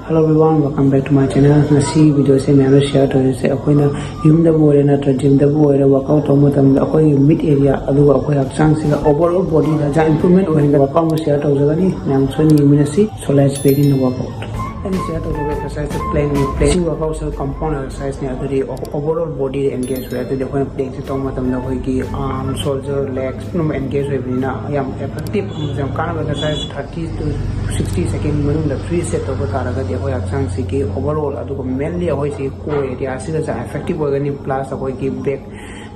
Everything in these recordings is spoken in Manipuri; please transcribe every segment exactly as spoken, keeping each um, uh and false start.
Hello everyone, welcome back to my channel. ꯉꯁꯤ ꯚꯤꯗꯤꯑꯣꯁꯦ ꯃꯌꯥꯝꯅ ꯁꯤꯌꯔ ꯇꯧꯔꯤꯁꯦ ꯑꯩꯈꯣꯏꯅ ꯌꯨꯝꯗꯕꯨ ꯑꯣꯏꯔꯦ ꯅꯠꯇ꯭ꯔꯒ ꯖꯤꯝꯗꯕꯨ ꯑꯣꯏꯔꯦ, ꯋꯥꯔꯛꯑꯥꯎꯠ ꯇꯧꯕ ꯃꯇꯝꯗ ꯑꯩꯈꯣꯏꯒꯤ ꯃꯤꯠ ꯑꯦꯔꯤꯌꯥ ꯑꯗꯨꯒ ꯑꯩꯈꯣꯏ ꯍꯛꯆꯥꯡꯁꯤꯒ ꯑꯣꯚꯔ ꯑꯣꯜ ꯕꯣꯗꯤꯗ ꯍꯛꯆꯥꯡ ꯏꯝꯄ꯭ꯔꯨꯚꯃꯦꯟ ꯑꯣꯏꯍꯟꯕ ꯋꯥꯔꯛꯑꯥꯎꯠ ꯑꯃ ꯁꯤꯌꯔ ꯇꯧꯖꯒꯅꯤ꯫ ꯃꯌꯥꯝ ꯁꯣꯏꯗꯅ ꯌꯦꯡꯃꯤꯟꯅꯁꯤ꯫ So let's begin the workout. ꯑꯩꯅ ꯁꯤꯌꯔ ꯇꯧꯖꯕ ꯑꯦꯛꯁꯔꯁꯥꯏꯁꯁꯦ ꯄ꯭ꯂꯦꯡꯅꯤ꯫ ꯄ꯭ꯂꯦꯡ ꯁꯤ ꯋꯥꯔꯛꯑꯥꯎꯠꯁꯦ ꯀꯝꯄꯥꯎꯟ ꯑꯦꯛꯁꯔꯁꯥꯏꯁꯅꯤ, ꯑꯗꯨꯗꯤ ꯑꯣꯚꯔ ꯑꯣꯜ ꯕꯣꯗꯤꯗ ꯑꯦꯟꯒꯦꯖ ꯑꯣꯏ꯫ ꯑꯗꯨꯗꯤ ꯑꯩꯈꯣꯏꯅ ꯄ꯭ꯂꯦꯡꯁꯦ ꯇꯧꯕ ꯃꯇꯝꯗ ꯑꯩꯈꯣꯏꯒꯤ ꯑꯥꯔꯝ, ꯁꯣꯜꯖꯔ, ꯂꯦꯒꯁ ꯄꯨꯝꯅꯃꯛ ꯑꯦꯟꯒꯦꯖ ꯑꯣꯏꯕꯅꯤꯅ ꯌꯥꯝ ꯏꯐꯦꯛꯇꯤꯚ ꯑꯃꯁꯨ ꯌꯥꯝ ꯀꯥꯟꯅꯕ ꯑꯦꯛꯁꯔꯁꯥꯏꯁ꯫ ꯊꯥꯔꯇꯤ ꯇꯨ ꯁꯤꯛꯁꯇꯤ ꯁꯦꯀꯦꯟ ꯃꯅꯨꯡꯗ ꯊ꯭ꯔꯤ ꯁꯦꯠ ꯇꯧꯕ ꯇꯥꯔꯒꯗꯤ ꯑꯩꯈꯣꯏ ꯍꯛꯆꯥꯡꯁꯤꯒꯤ ꯑꯣꯚꯔ ꯑꯣꯜ, ꯑꯗꯨꯒ ꯃꯦꯟꯂꯤ ꯑꯩꯈꯣꯏꯁꯤ ꯀꯣꯔ ꯑꯦꯔꯤꯌꯥꯁꯤꯗꯁꯨ ꯏꯐꯦꯛꯇꯤꯚ ꯑꯣꯏꯒꯅꯤ꯫ ꯄ꯭ꯂꯁ ꯑꯩꯈꯣꯏꯒꯤ ꯕꯦꯛ,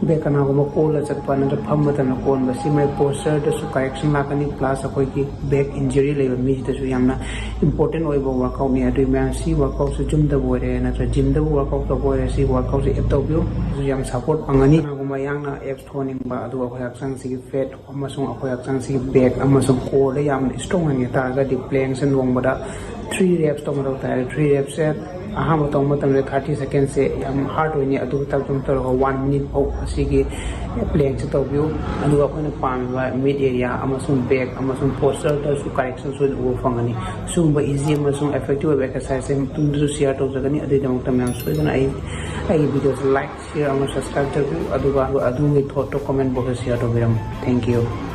ꯕꯦꯛ ꯀꯅꯥꯒꯨꯝꯕ ꯀꯣꯜꯂ ꯆꯠꯄ ꯅꯠꯇ꯭ꯔꯒ ꯐꯝꯕ ꯃꯇꯝꯗ ꯀꯣꯟꯕ, ꯁꯤ ꯃꯣꯏ ꯄꯣꯁꯆꯔꯗꯁꯨ ꯀꯔꯦꯛꯁꯟ ꯂꯥꯛꯀꯅꯤ꯫ ꯄ꯭ꯂꯁ ꯑꯩꯈꯣꯏꯒꯤ ꯕꯦꯛ ꯏꯟꯖꯨꯔꯤ ꯂꯩꯕ ꯃꯤꯁꯤꯗꯁꯨ ꯌꯥꯝꯅ ꯏꯝꯄꯣꯔꯇꯦꯟ ꯑꯣꯏꯕ ꯋꯥꯔꯛꯑꯥꯎꯠꯅꯤ꯫ ꯑꯗꯨꯒꯤ ꯃꯌꯥꯝ ꯁꯤ ꯋꯥꯔꯛꯑꯥꯎꯠꯁꯦ ꯖꯤꯝꯗꯕꯨ ꯑꯣꯏꯔꯦ ꯅꯠꯇ꯭ꯔꯒ ꯖꯤꯝꯗꯕꯨ ꯋꯥꯔꯛꯑꯥꯎꯠ ꯇꯧꯕ ꯑꯣꯏꯔꯦ, ꯁꯤ ꯋꯥꯔꯛꯑꯥꯎꯠꯁꯦ ꯑꯦꯞ ꯇꯧꯕꯤꯌꯨ꯫ ꯑꯗꯨꯁꯨ ꯌꯥꯝ ꯁꯄꯣꯔꯠ ꯐꯪꯒꯅꯤ꯫ ꯀꯅꯥꯒꯨꯝꯕ ꯌꯥꯡꯅ ꯑꯦꯞꯁ ꯊꯣꯛꯍꯟꯅꯤꯡꯕ, ꯑꯗꯨꯒ ꯑꯩꯈꯣꯏ ꯍꯛꯆꯥꯡꯁꯤꯒꯤ ꯐꯦꯠ ꯑꯃꯁꯨꯡ ꯑꯩꯈꯣꯏ ꯍꯛꯆꯥꯡꯁꯤꯒꯤ ꯕꯦꯛ ꯑꯃꯁꯨꯡ ꯀꯣꯔꯗ ꯌꯥꯝꯅ ꯏꯁꯇ꯭ꯔꯣꯡ ꯑꯣꯏꯍꯟꯒꯦ ꯇꯥꯔꯒꯗꯤ ꯄ꯭ꯂꯦꯡꯁꯦ ꯅꯣꯡꯃꯗ ꯊ꯭ꯔꯤ ꯔꯦꯞꯁ ꯇꯧꯒꯗꯧ ꯇꯥꯔꯦ꯫ ꯊ꯭ꯔꯤ ꯔꯦꯞꯁꯦ ꯑꯍꯥꯟꯕ ꯇꯧꯕ ꯃꯇꯝꯗ ꯊꯥꯔꯇꯤ ꯁꯦꯀꯦꯟꯁꯦ ꯌꯥꯝ ꯍꯥꯔꯗ ꯑꯣꯏꯅꯤ꯫ ꯑꯗꯨ ꯇꯞ ꯇꯞꯅ ꯇꯧꯔꯒ ꯋꯥꯟ ꯃꯤꯅꯤꯠ ꯐꯥꯎ ꯑꯁꯤꯒꯤ ꯄ꯭ꯂꯦꯡꯁꯦ ꯇꯧꯕꯤꯌꯨ꯫ ꯑꯗꯨꯒ ꯑꯩꯈꯣꯏꯅ ꯄꯥꯝꯃꯤꯕ ꯃꯤꯠ ꯑꯦꯔꯤꯌꯥ ꯑꯃꯁꯨꯡ ꯕꯦꯛ ꯑꯃꯁꯨꯡ ꯄꯣꯁꯆꯔꯗꯁꯨ ꯀꯔꯦꯛꯁꯟ ꯁꯣꯏꯗꯅ ꯎꯕ ꯐꯪꯒꯅꯤ꯫ ꯁꯤꯒꯨꯝꯕ ꯏꯖꯤ ꯑꯃꯁꯨꯡ ꯏꯐꯦꯛꯇꯤꯚ ꯑꯣꯏꯕ ꯑꯦꯛꯁꯔꯁꯥꯏꯁꯁꯦ ꯃꯇꯨꯡꯗꯁꯨ ꯁꯤꯌꯔ ꯇꯧꯖꯒꯅꯤ꯫ ꯑꯗꯨꯒꯤꯗꯃꯛꯇ ꯃꯌꯥꯝ ꯁꯣꯏꯗꯅ ꯑꯩ, ꯑꯩꯒꯤ ꯚꯤꯗꯤꯑꯣꯁꯦ ꯂꯥꯏꯛ, ꯁꯤꯌꯔ ꯑꯃꯁꯨꯡ ꯁꯕꯁꯀ꯭ꯔꯥꯏꯕ ꯇꯧꯕꯤꯌꯨ꯫ ꯑꯗꯨꯒ ꯑꯗꯣꯝꯒꯤ ꯊꯣꯠꯇꯣ ꯀꯣꯃꯦꯟ ꯕꯣꯛꯁꯇ ꯁꯤꯌꯔ ꯇꯧꯕꯤꯔꯝꯃꯨ꯫ Thank you꯫